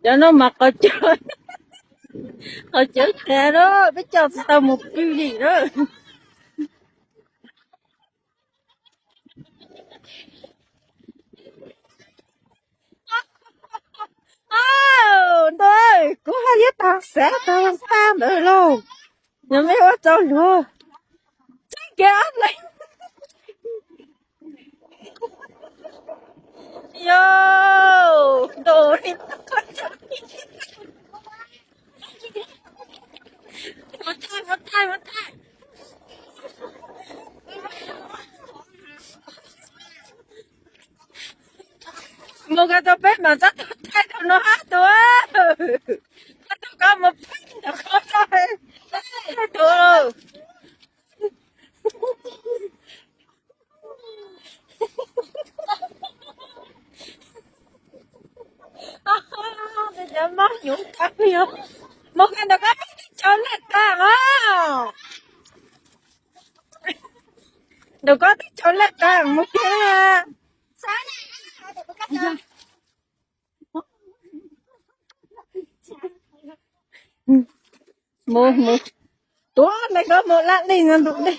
Cov no mas qhov cawv, qhov cawv tas lawm, peb coj tsis tau mus pw li lawm. Ntuj, kuv haj yog tag xav tag tag ntawd lauj. Yog mej ua tsaug luag tseeb kiag ob leeg. Yog ntuj, mus thaij, mus thaij, mus thaij. Mus ko taw peb mam txog thaij thaum no hab tus, thaij thaum koj mus pheej ntawm koj tso, thaij tus. Cov mob hnyuv tag yog mus kiag ntawm koj teb chaws laj tas os. Ntawm koj teb chaws laj tas mus kiag. Mus, mus, tuav ntais koj mus laj li ntawd ntug dej.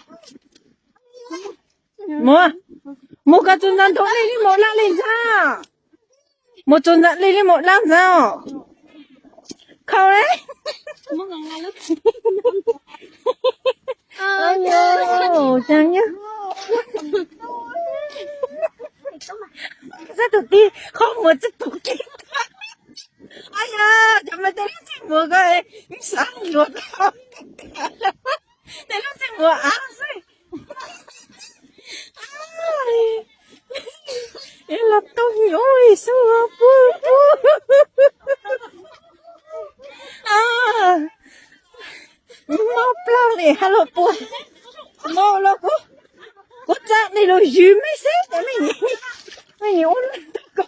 Mus, mus koj txug ntawd ntug dej li mus laj li ntag. Mus txug ntawd li li mus laj ntag. Khau le. Cas nyob xab tus tij qhov muag txij tus kiv. Yog cov me tej lub txij muag ko ib sab luag, tej lub txij muag av xwb. Los tau nyob xwb los puag puag. Mob plab li hab los puag. Mob los kuv, kuv txaj li los ywg mej xwb, mej nyiam ua luaj ntawd ko.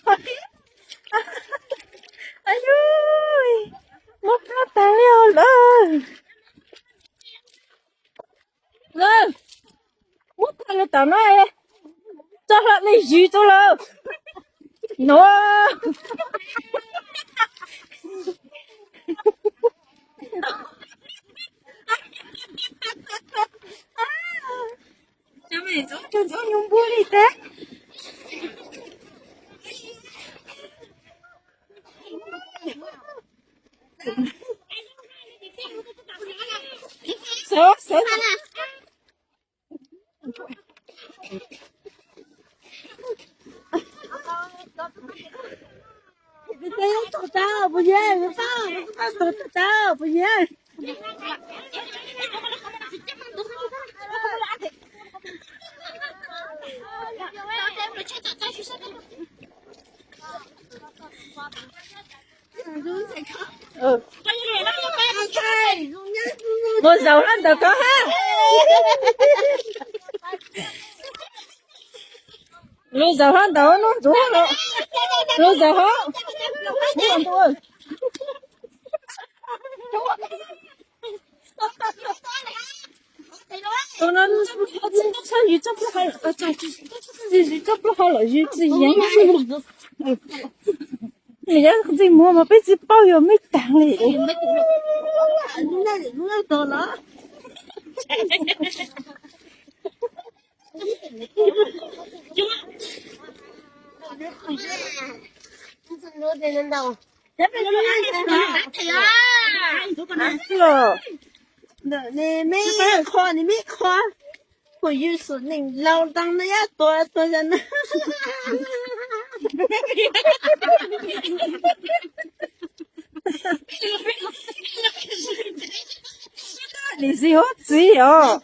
Yus, mob plab tas li os lawm. Muab tag li tom no, tso hlo li ywg tau lawm. No, ntxoov nyuag npua li teb. Mus zaum hlo ntawm ko hab. Lug zaum hlo ntawm no ntxuav los. Lug zaum hlo. Tus no yug txoj pluag hau los yug tsis yeev. Nws yog ntxwg muag mas peb tsis paub yog mej taag li. Ntawm ne mej qho ne mej qho, kuv yug xub neej laus taag na yog tuag tuag na. Nim txiv huab txiv os.